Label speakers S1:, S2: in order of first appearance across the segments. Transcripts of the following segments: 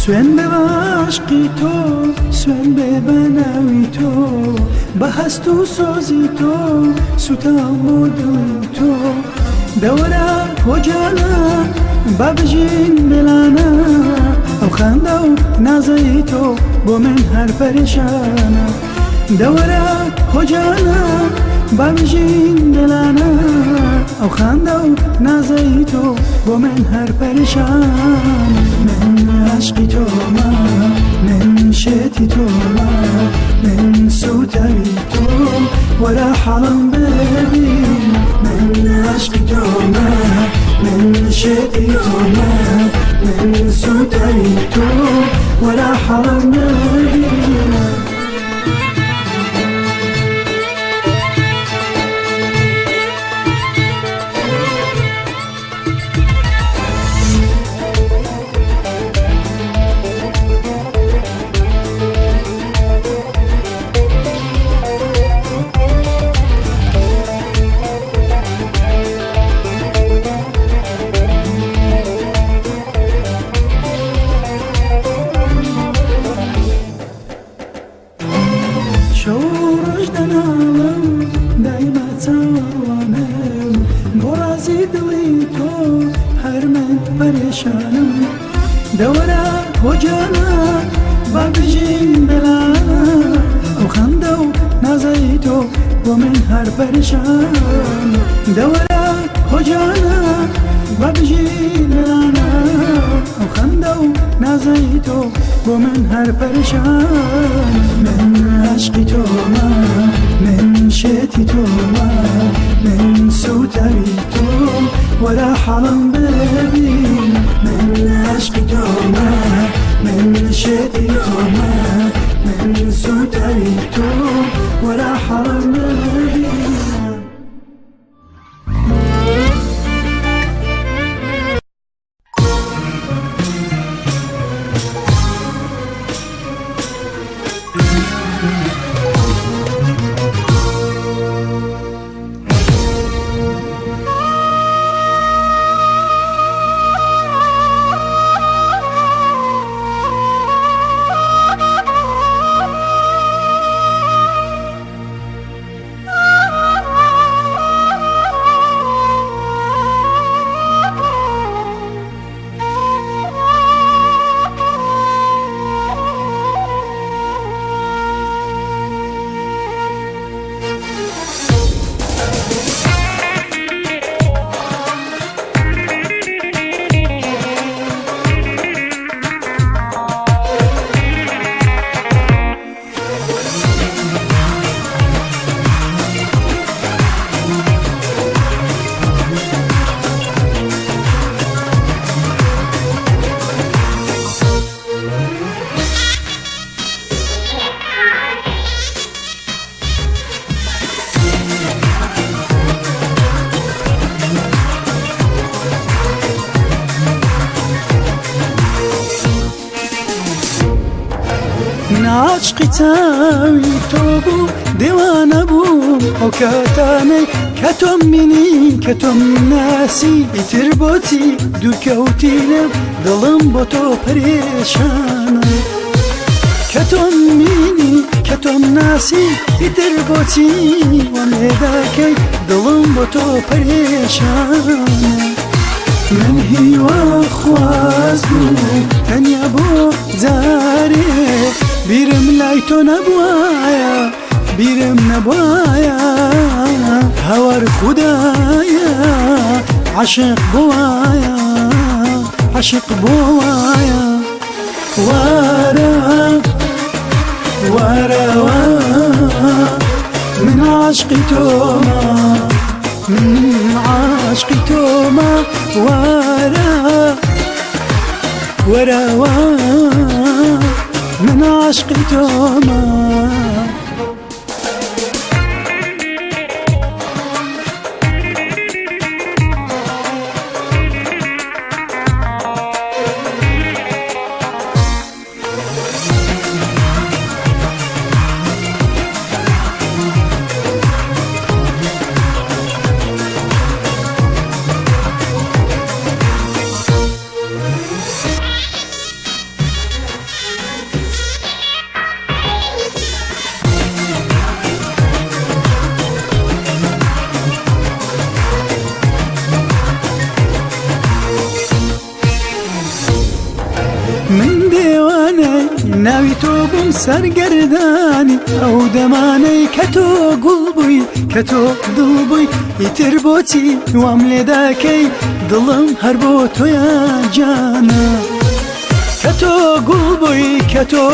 S1: سوێن بێ بە عەشقی تۆ سوێن بێ بە ناوی تۆ بە هەست و سۆزی تۆ سوتام بۆ دڵی تۆ دەوەرە هۆجانە با بژین بێلانە ئەو خەندە و نازەی تۆ بۆ من هەر پەرێشانە دەوەرە هۆجانە با بژین بێلانە ئەو خەندە و نازەی تۆ بۆ من هەر پەرێشانە من عەشقی تۆمە من شێتی تۆمە من سوتاوی تۆ وەرە حاڵم ببی من عەشقی تۆمە من شێتی تۆمە من سوتاوی تۆ وەرە حاڵم ببی. شەو ڕۆژ دەناڵم دایمە چاوەڕوانم بۆ ڕازی دڵی تۆ هەر من پەرێشانم دەوەرە هۆجانە با بژین بەلانە ئەو خەندە و نازەی تۆ بۆ من هەر پەرێشان دەوەرە هۆجانە با بژین بەلانە ئەو خەندە و نازەی تۆ بۆ من هەر پەرێشان من عەشقی تۆمە من شێتی تۆمە من سوتاوی تۆ وەرە حاڵم ببی من عەشقی تۆمە من شێتی تۆمە من سوتاوی تۆ وەرە حاڵم ببی. من عاشقی چاوی تۆ بوو دێوانە بووم ئەو کاتانەی کە تۆم بینی کە تۆم ناسی ئیتر بۆچی دوورکەوتی لێم دڵم بۆ تۆ پەرێشانە کە تۆم بینی کە تۆم ناسی ئیتر بۆچی وام لێداکەی دڵم بۆ تۆ پەرێشانە من هیوا خواز بوو تەنیا بۆ جارێ بیرم لای تۆ نەبوایە بیرم نەبوایە هاوار خودایە عاشق بوایە عاشق بوایە وارە وارە من عاشقی تۆمە من عاشقی تۆمە وارە وەرە من عاشقی تۆمە. ناوی تۆ بووم سەرگەردانی ئەو دەمانەی کە تۆ گوڵ بووی کە تۆ دڵ بووی ئیتر بۆچی وام لێ دەکەی دڵم هەر بۆ تۆیە جانە کە تۆ گوڵ بووی کە تۆ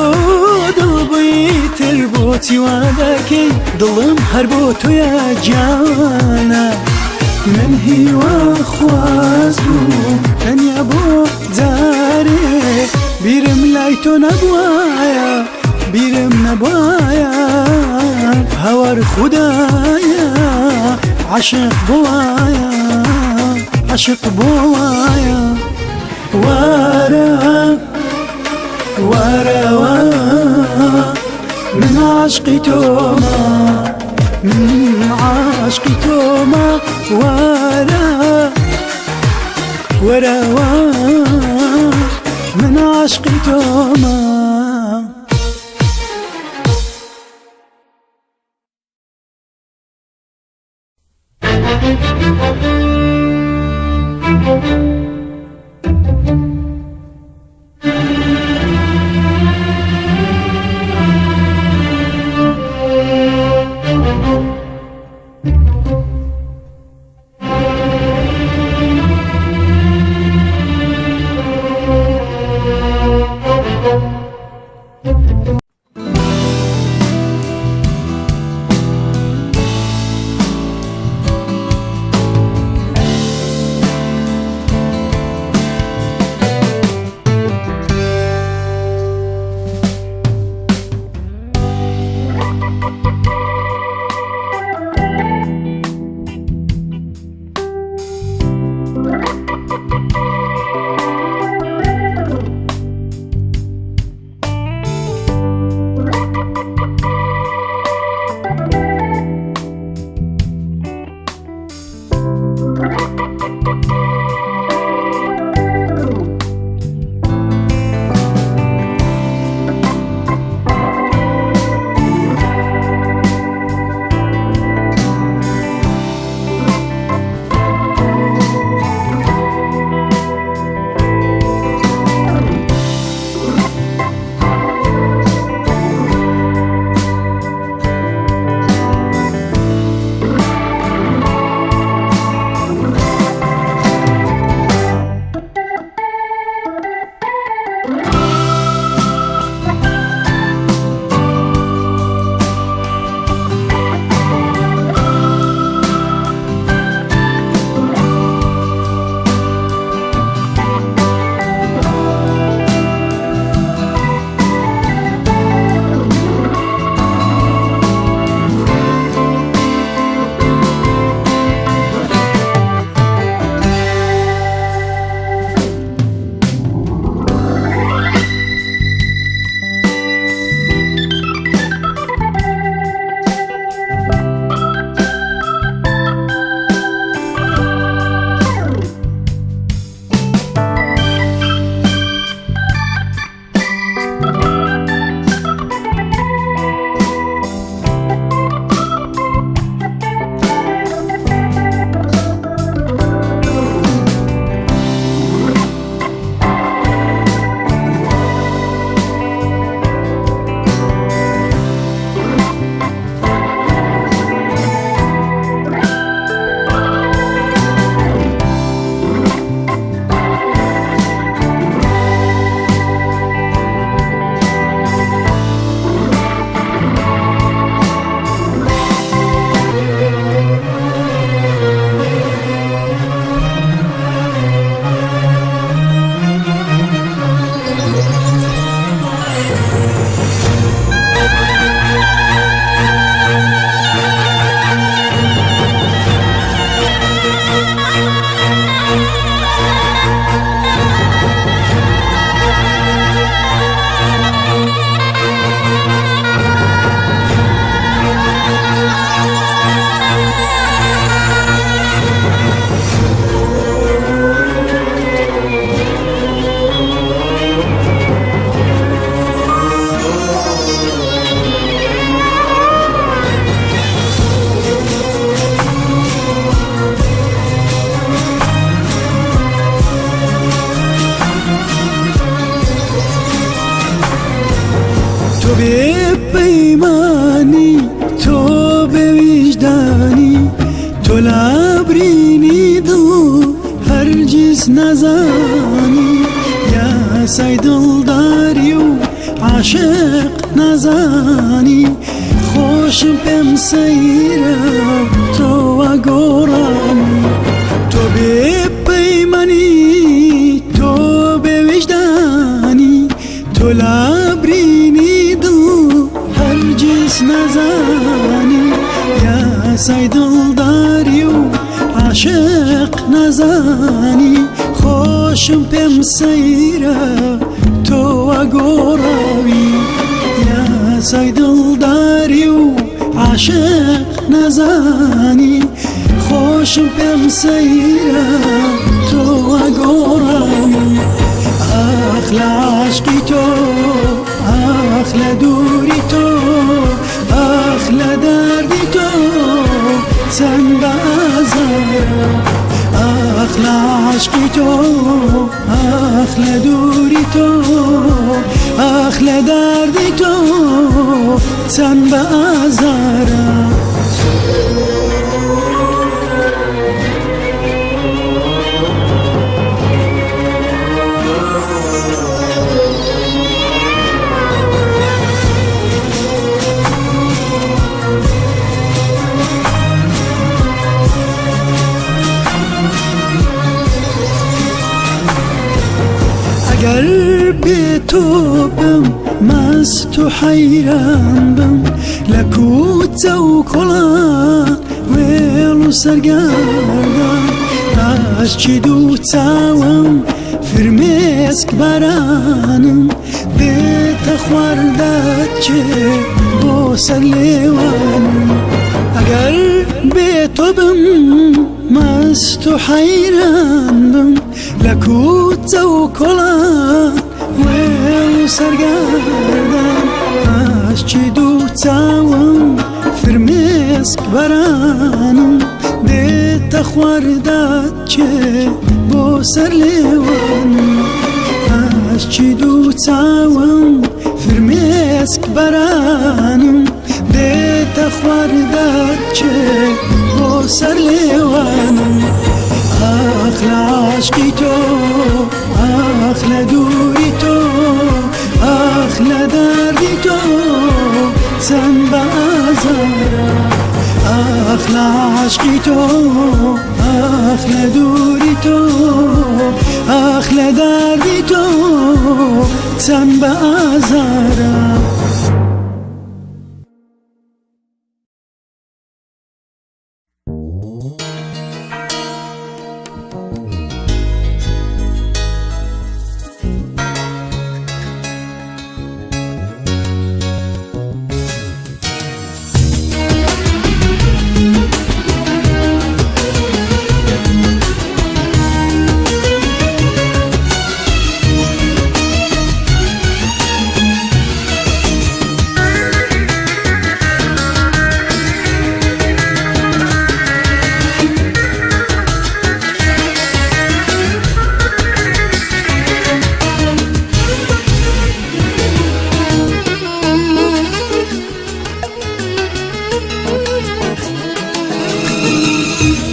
S1: دڵ بووی تر بۆچی وا دەکەی دڵم هەر بۆ تۆیە گیانە من هیوا خواز بووم تەنیا بۆ جارێ بیرم لای تۆ نەبوایە بیرم نەبوایە هاوار خودایە عاشق بوایە عاشق بوایە وارە وارەوە من عاشقی تۆمە من عاشقی تۆمە وارە وەرەوە من عاشقی تۆمە. نازانی، یاسای دڵداری و عاشق نازانی. خۆشم پێم سەیرە تۆ گۆڕانی، تۆ بێ پەیمانی، تۆ بێ ویژدانی، تۆ لابرینی دڵ هەرگیز نازانی. یاسای دڵداری و عاشق نازانی، خۆشم پێم سەیرە تۆ گۆڕاوی. یاسای دڵداری و عاشق نازانی، خۆشم پێم سەیرە تۆ گۆڕاوی. ئاخ لە عاشقی تۆ، ئاخ لە دووری تۆ، ئاخ لە دەردی تۆ چەند بە ئازارە. ئاخ لە عاشقی تۆ، ئاخ لە دووری تۆ، ئاخ لە دەردی تۆ چەند بە ئازارە. ئەگەر بێ تۆ بم مەست و حەیران بم، لە کوچە و کۆڵان وێڵ و سەرگەردان، ئاشکی دوو چاوم فرمێسک بارانم دێتە خواردەچێ بۆ سەر لێوانم. ئەگەر بێ تۆ بم مەست و حەیران بم، لە کوچە و کۆڵان وێڵ و سەرگەردان، ئاشکی دوو چاوم فرمێسک بارانم دێتە خواردەچێ بۆ سەر لێوانم. ئاشکی دوو چاوم فرمێسک بارانم دێتە خواردەچێ بۆ سەر لێوانم. ئاخ لە عاشقی تۆ، ئاخ لە دووری تۆ، ئاخ لە دەردی تۆ چەند بە ئازارە. ئاخ لە عاشقی تۆ، ئاخ لە دووری تۆ، ئاخ لە دەردی تۆ چەند بە ئازارە.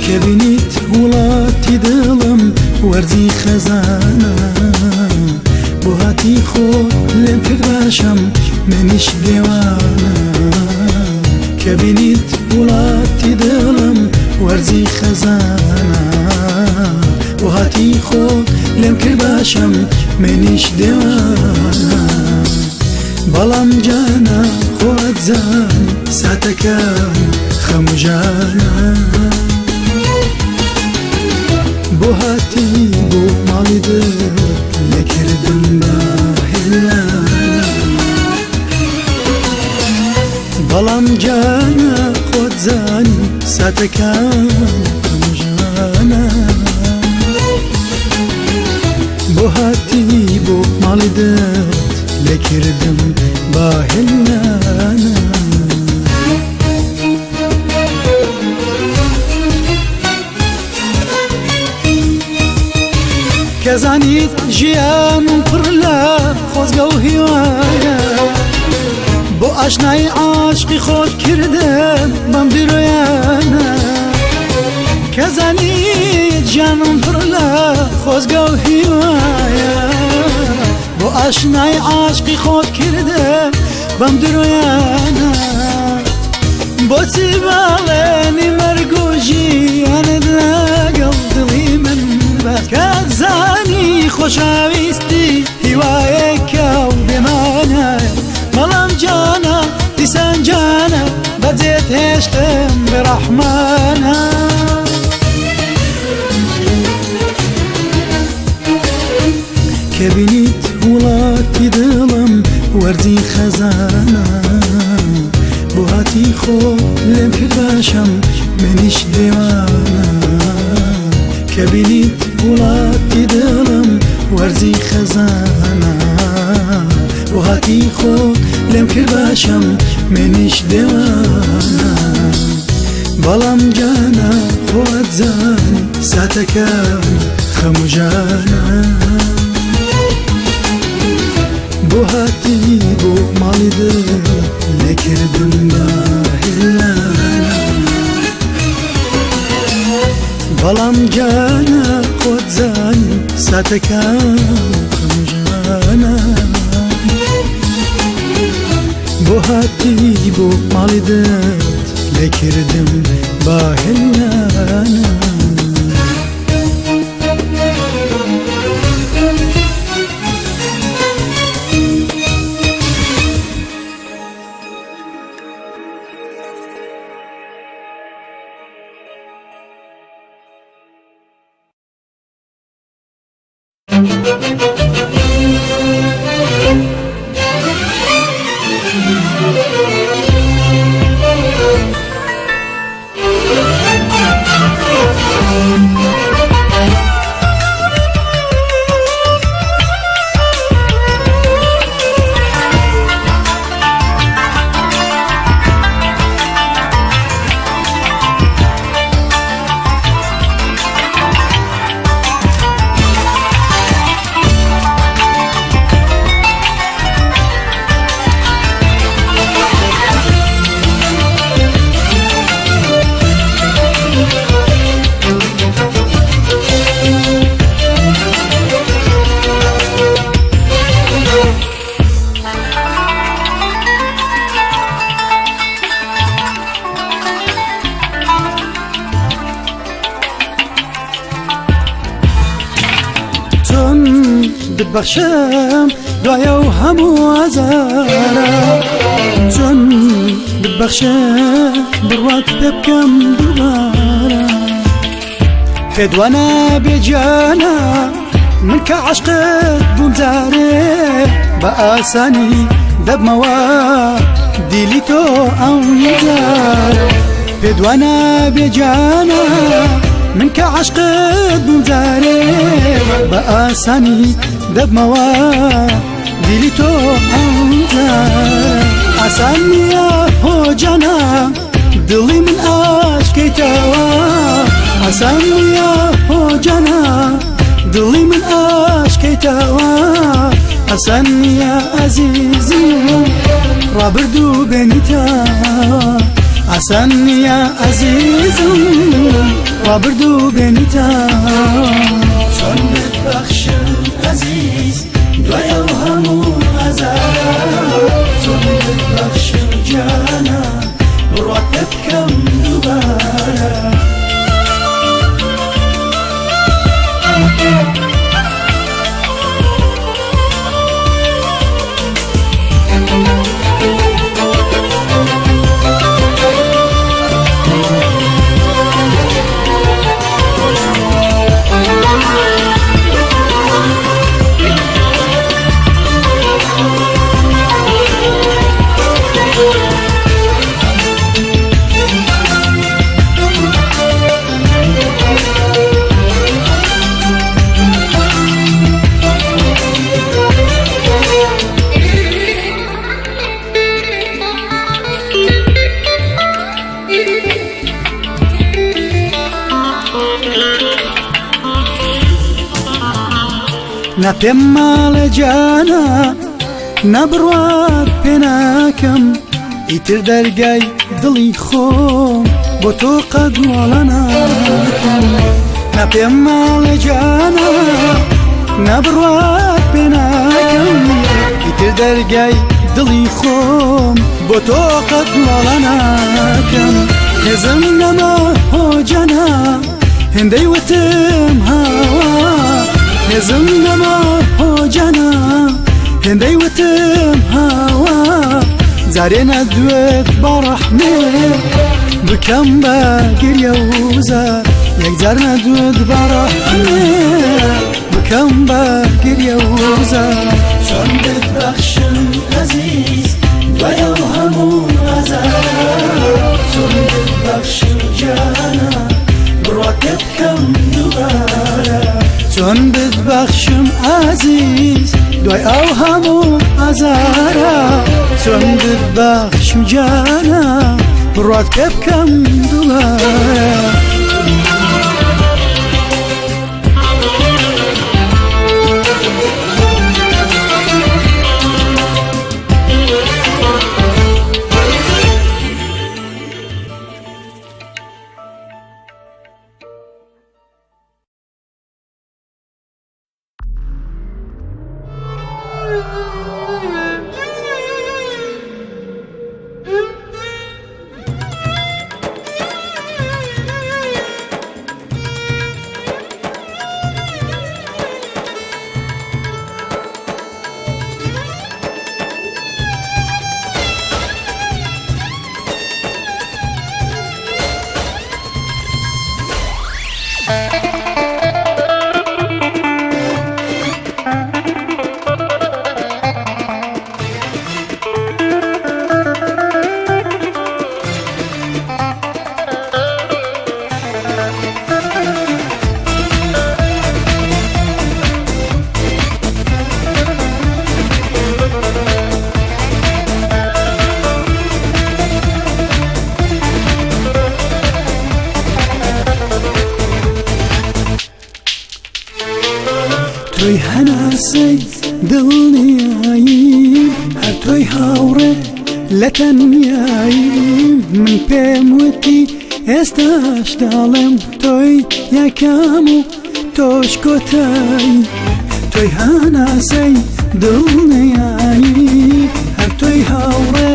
S1: کە بینیت وڵاتی دڵم وەرزی خەزانە، بۆ هاتی خۆ لێم کرد باشم منیش دێوانە. کە بینیت وڵاتی دڵم وەرزی خەزانە، بۆ هاتی خۆ لێم کرد باشم منیش دێوانە. بەڵام جانە خۆت زانی ساتەکان خەمژانە، بۆ هاتی بۆ ماڵی دڵ لێکردم بە هێلانە. بەڵام جانە خۆت زانی ساتەکان خەمژانە، بۆ هاتی بۆ ماڵی دڵت لێکردم بە هێلانە. کە زانیت ژیانم پڕ لە خۆزگە و هیوایە، بۆ ئاشنای عاشقی خۆت کردم بەم درۆیانە. کە زانیت ژیانم پڕ لە خۆزگە ئاشنای عاشقی خۆت کردم بەم درۆیانە. بۆچی باڵێنی مەرگ و ژیانت لەگەڵ دڵی من بە کات زانی خۆشەویستی هیوایەکە و بێمانایە، بەڵام جانە دیسان جانە بەجێت هێشتم بێڕەحمانە. کە بینیت وڵاتی دڵم وەرزی خەزانە، بۆ هاتی خۆ لێم کرد باشم منیش دێوانە. کە بینیت وڵاتی دڵم وەرزی خەزانە، بۆ هاتی خۆ لێم کرد باشم منیش دێوانە. بەڵام جانە خۆت زانی ساتەکانی خەموژانە، بۆ هاتی بۆ ماڵی دڵ لێکردم بە هێلانە. بەڵام جانە خۆت زانی ساتەکان خەموژانە، بۆ هاتی بۆ ماڵی دڵت لێکردم بە هێلانە. ببەخشم دوایە و هەموو ئازارە، چۆن ببەخشم بڕوات پێ بکەم دووبارە. پێدوانە بێجانە من کە عەشقت بووم جارێ، بە ئاسانی دەبمەوە دیلی تۆ ئەو جارە. پێدوانە بێجانە من کە عەشقت بووم جارێ، بە ئاسانی دەبمەوە دیلی تۆ ئەو جارە. ئاسان نییە هۆجانە دڵی من ئاشکەیتەوە، ئاسان نییە هۆجانە دڵی من ئاشکەیتەوە. ئاسان نییە ئەزیزم ڕابردوو بێنیتەوە، ئاسان نییە ئەزیزم ڕابردوو بێنیتەوە. چۆن بتبەخشم ئەزیز دوای ئەو هەموو ئازارە، چۆن بتبەخشم جانە بڕوات پێ بکەم دووبارە. نە پێم ماڵێ جانە نەبڕوات پێ ناکەم، ئیتر دەرگای دڵی خۆم بۆ تۆ قەت واڵا ناکەم. نە پێم ماڵێ جانە نەبڕوات پێ ناکەم. ناکەم، ئیتر دەرگای دڵی خۆم بۆ تۆ قەت واڵا ناکەم. هێزم نەما هۆجەنا هێندەی وتم هاوا، هێزم نەما هۆجەنا هێندەی وتم هاوا. جارێ نەدوێت بەڕەحمێ بکەم بە گریە و زار، یەکجار نەدوێت بەڕەحمێ بکەم بە گریە و زار. چۆن بتبەخشم ئەزیز دوای ئەو هەموو ئازارە، چۆن بتبەخشم گیانە بڕوا پێ بکەم دووبارە. چۆن بتبەخشم ئازیز دوای ئەو هەموو ئازارە، چۆن بتبەخشم گیانە بڕوات پێ بکەم دووبارە. تۆی هەناسەی دڵنیایی، هەر تۆی هاوڕێ لە تەنیایی. من پێم وتی ئێستاش داڵێم تۆی یەکەم و تۆش کۆتایی. تۆی هەناسەی دڵنیایی، هەر تۆی هاوڕێ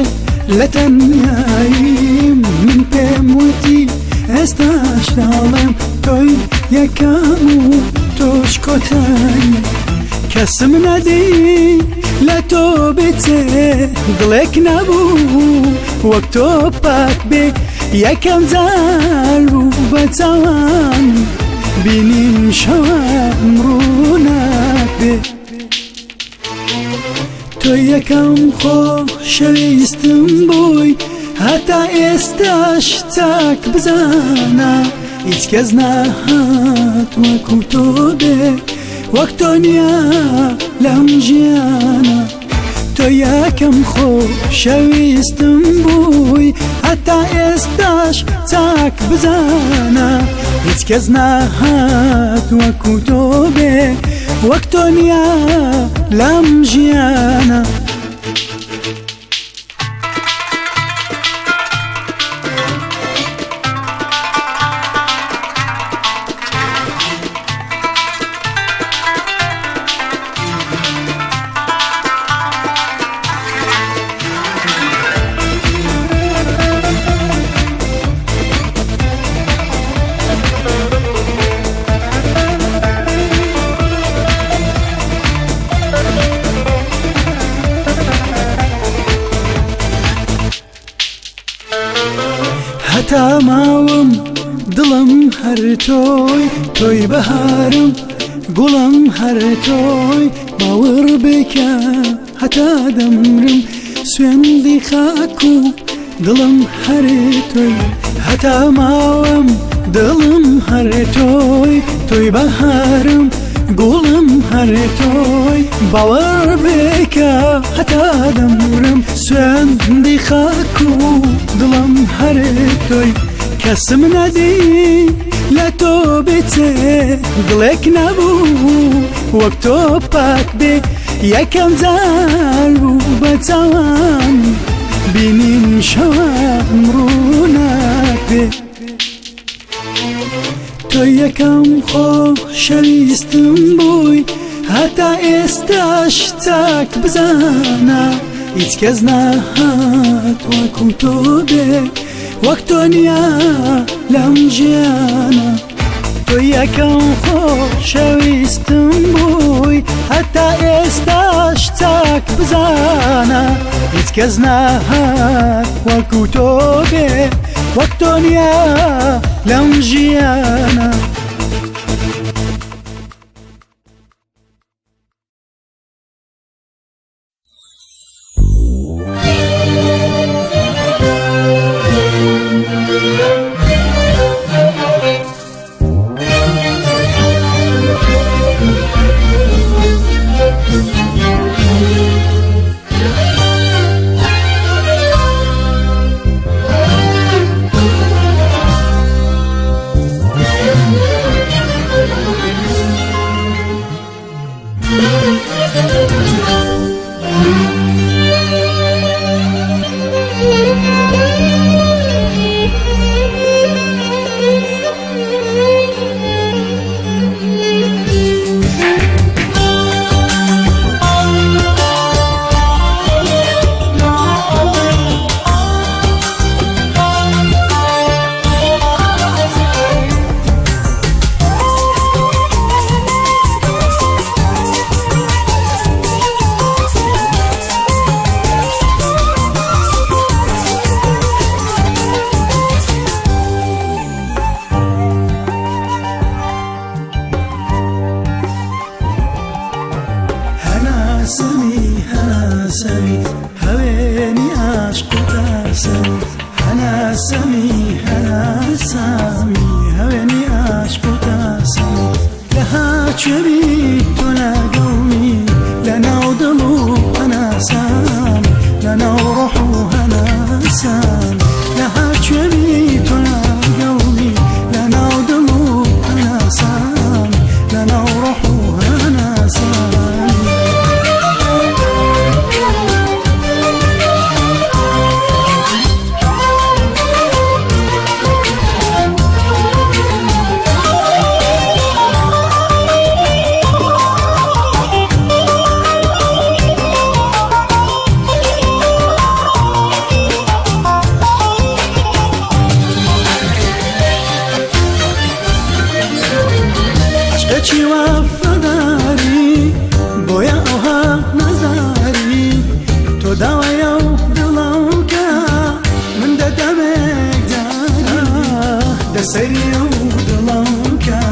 S1: لە تەنیایی. من پێم وتی ئێستاش داڵێم تۆی یەکەم و تۆش کۆتایی. کەسم نەدی لە تۆ بچێ، دڵێک نەبوو وەک تۆ پاک بێ. یەکەم جار بوو بە چاوان بینیم شەوام ڕووناک بێ. تۆ یەکەم خۆشەویستم بووی، هەتا ئێستاش چاک بزانە هیچ کەس ناهات وەکو تۆ بێ، وەک تۆ نییە لەم ژیانە. تۆ یەکەم خۆشەویستم بووی، هەتا ئێستاش چاک بزانە هیچ کەس ناهات وەکو تۆ بێ، وەک تۆ نییە لەم ژیانە. هەتا ماوم دڵم هەر تۆی، تۆی بەهارم گوڵم هەر تۆی. باوەڕ بکە هەتا دەمرم سوێندی خاک و دڵم هەر تۆی. هەتا ماوم دڵم هەر تۆی، تۆی بەهارم گوڵم هەر تۆی. باوەڕ بکە هەتا دەمرم سوێندی خاک و دڵم هەر تۆی. کەسم نەدی لە تۆ بچێ، دڵێک نەبوو وەک تۆ پاک بێ. یەکەم جار بوو بە چاوان بینیم شەوام ڕووناک بێ. تۆ یەکەم خۆشەویستم بووی، هەتا ئێستاش چاک بزانە هیچ کەس نەهات وەکو تۆ بێ وەک تۆ نییە لەم ژیانە. تۆ یەکەم خۆشەویستم بووی هەتا ئێستاش چاک بزانە هیچ کەس نەهات وەکو تۆ بێ وەک تۆ نییە لەم ژیانە. هەناسەمی هەناسەمی هەوێنی عاشق و تاسەمی هەناسەمی هەناسەمی هەوێنی عاشق و تاسەمی لە هاچوێبی تۆ لەگەڵمی لە ناو دڵ و هەناسام لە ناو ڕۆح و هەناسام لە هاچوێبی تۆ لەگەڵمی لە ناو دڵ و هەناسام لە ناو ڕۆح و هەناسام. عشقێکی وەفاداری بۆیە ئەوها نازداری تۆ داوای ئەو دڵم کە من دەدەمێک جارە دەسەری ئەو دڵم کە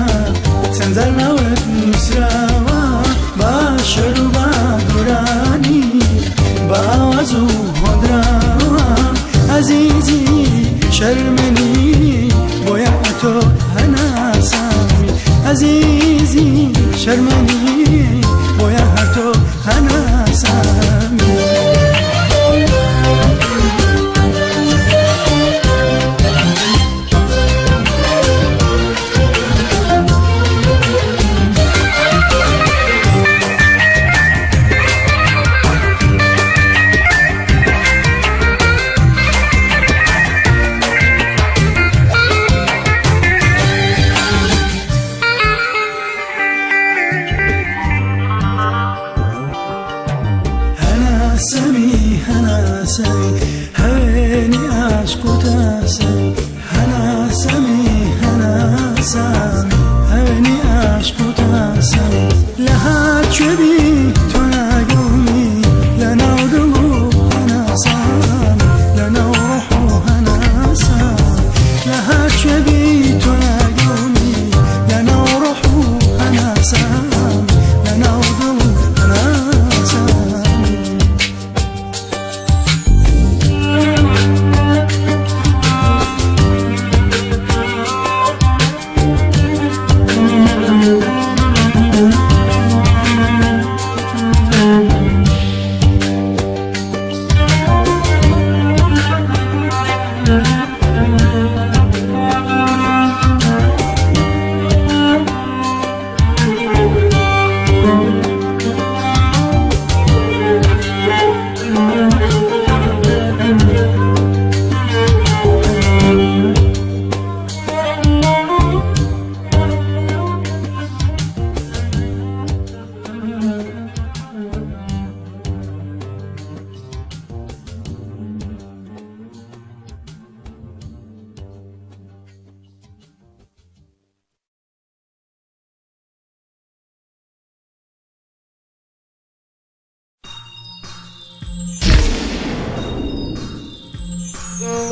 S1: چەند جار ناوت نووسراوە با شعر و با گۆرانی با ئاواز و هۆنراوە ئەزیزی شەرمنی بۆیە ئەتۆ هەناسامی ئەزیزی شەرمنی بۆیە هەر تۆ هەناسامی.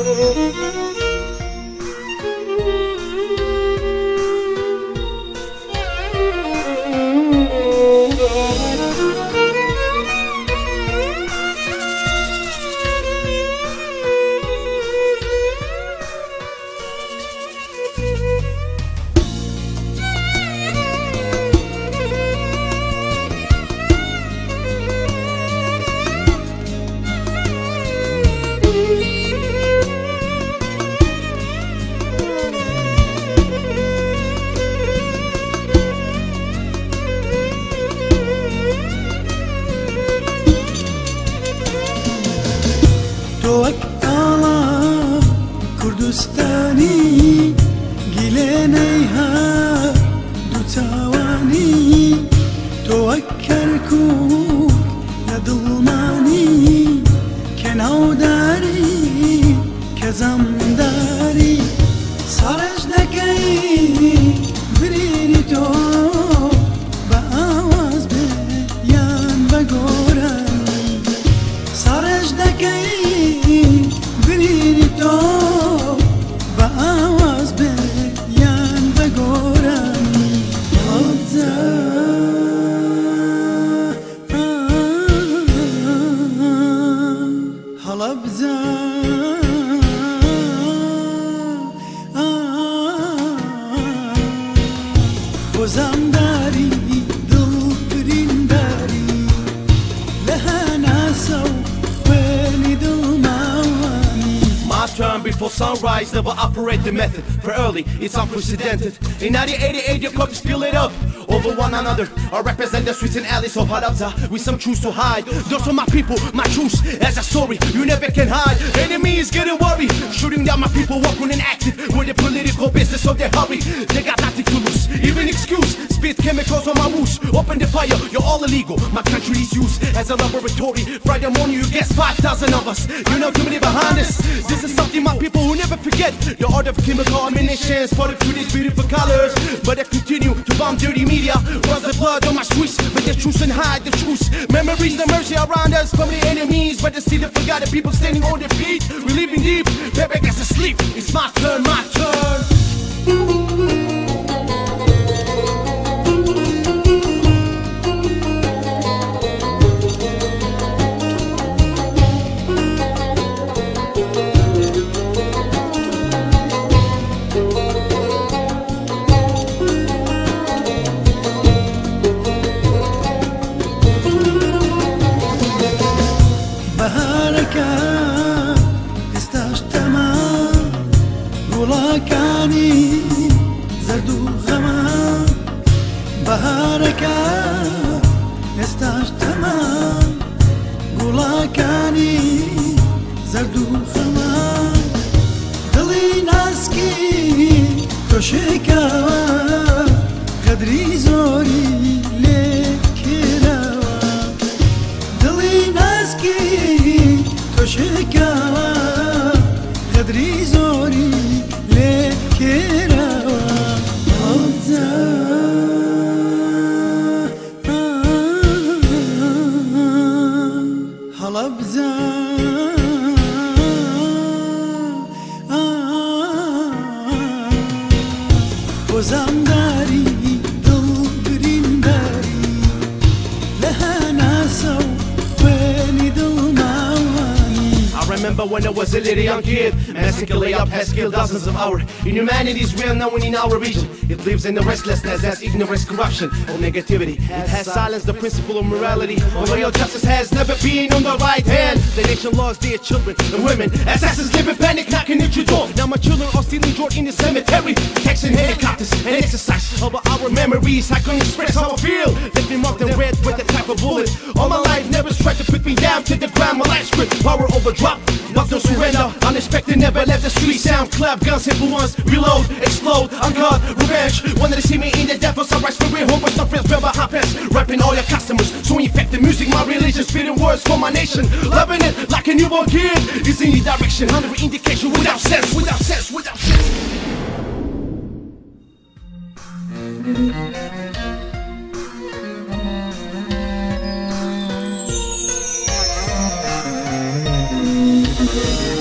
S1: تۆ وەک ئاڵا کوردستانی گیلێنەی ها دوو چاوانی تۆ وەک کەرکووک لە دڵمانی کە ناوداری کە زەمداری ساڕێژ دەکەی برینی تۆ بە ئاواز بێ یان بە گۆرانی ساڕێژ دەکەی برینی تۆ بە ئاواز بێ یان بە گۆرانی هەڵەبجە هەڵەبجە بۆ زامداری دڵ برینداری لە هەناسە و خوێنی دڵماوانی.
S2: My turn before sunrise, never operate the method for early, it's unprecedented. In 1988, your cops spill it up over one another. I represent the streets and alleys of Halabja with some truths to hide. Those are my people, my truths as a story you never can hide. Enemies getting worried, shooting down my people, working and active with the political business of their hurry. They got nothing to lose, even excuse. Spit chemicals on my wounds, open the fire, you're all illegal. My country is used as a laboratory. Friday morning, you guess 5,000 of us. You know too many behind us. This is something my people will never forget. The art of chemical ammunition, spotted through these beautiful colors. But they continue to bomb dirty media. Runs the blood on my streets, but the truth and hide the truth. Memories, the mercy around us from the enemies. But they see the forgotten people standing on their feet. We living deep, baby gets asleep. It's my turn, my turn.
S1: بەهارەکە ئێستاش تەما گوڵاکانی زەرد و غەما بەهارەکە ئێستاش تەما گوڵاکانی زەرد و غەما دڵی ناسکی تۆ شێکاوە غەدری زۆری لێ کراوە دڵی ناسکی تۆ شێکاوە غەدری زۆری لێ کراوە هەڵەبجە هەڵەبجە بۆ زامداری دڵ برینداری لە هەناسە و خوێنی دڵماوانی.
S2: I remember when I was a little young kid, massacre up has killed dozens of our inhumanity's real known in our region. It lives in the restlessness as ignorance, corruption, or negativity. It has silenced the principle of morality. Although your justice has never been on the right hand. The nation lost their children and women. Assassins live in panic, knocking at your door. Now my children are stealing joy in the cemetery, taxing helicopters and exercise over our memories. I can express how I feel. Let me mark them red with the type of bullet. All my life never tried to put me down to the ground. My life script, power over drop, but no surrender. Unexpected, never left the street sound. Clap guns, hit for once, reload, explode, unguard, revenge. Wanted to see me in the death of sunrise for real. Hope some friends, remember hot pants, rapping all your customers. So infect the music, my religion, spitting words for my nation. Loving it like a newborn kid. It's in the direction, 100 indication without sense, without sense, without sense.
S1: Thank you.